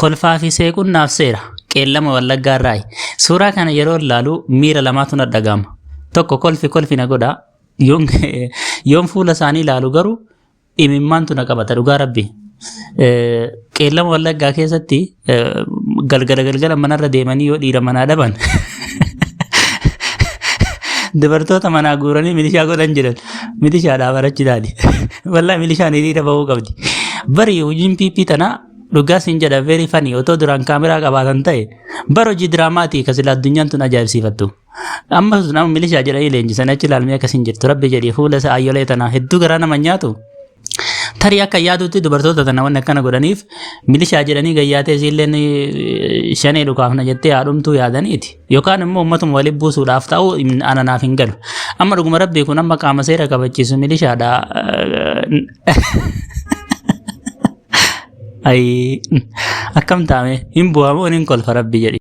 Kolfaa fi seequun naaf seera. Qeellama Wallaggaa irraayi. Suuraa kana yeroo ilaalu miira lamaatu na dhaga'ama. Tokko kolfi kolfi na godha. Yoon yoon fuula isaanii ilaalu garuu imimmaantu na qabata dhugaa rabbi. Qeellama Wallaggaa keessatti galgala galgala manarra deemanii yoo dhiira manaa dhaban dubartoota manaa guuranii milishaa godhan jedhan milishaadhaa barachi ilaali. Wallaahi milishaan hiriira bahuu qabdi. Bari hojiin PP tanaa dhugaa siin jedha very funny otoo duraan kaameraa qabaatan ta'e bar hojii diraamaatii ka sila addunyaan tun ajaa'ibsiifattu. Amma sun amma milishaa jedhanii leenjisan achi ilaalmee akkasiin jirtu rabbi jedhii fuula isaa ayyolee tanaa hedduu garaa nama nyaatu. Tarii akka yaadutti dubartoota tana wanni akkana godhaniif milishaa jedhanii gayyaatee isiilleen shanee dhukaafna jettee haadhumtuu yaadaniiti. Yookaan immoo uummatuma waliin buusuudhaaf ta'uu ana naaf hin galu. Amma dhuguma rabbii kun amma qaama seera kabachiisu milishaadha. Ayi akkam taame hin bu'amu hin kolfa rabbi jedhi.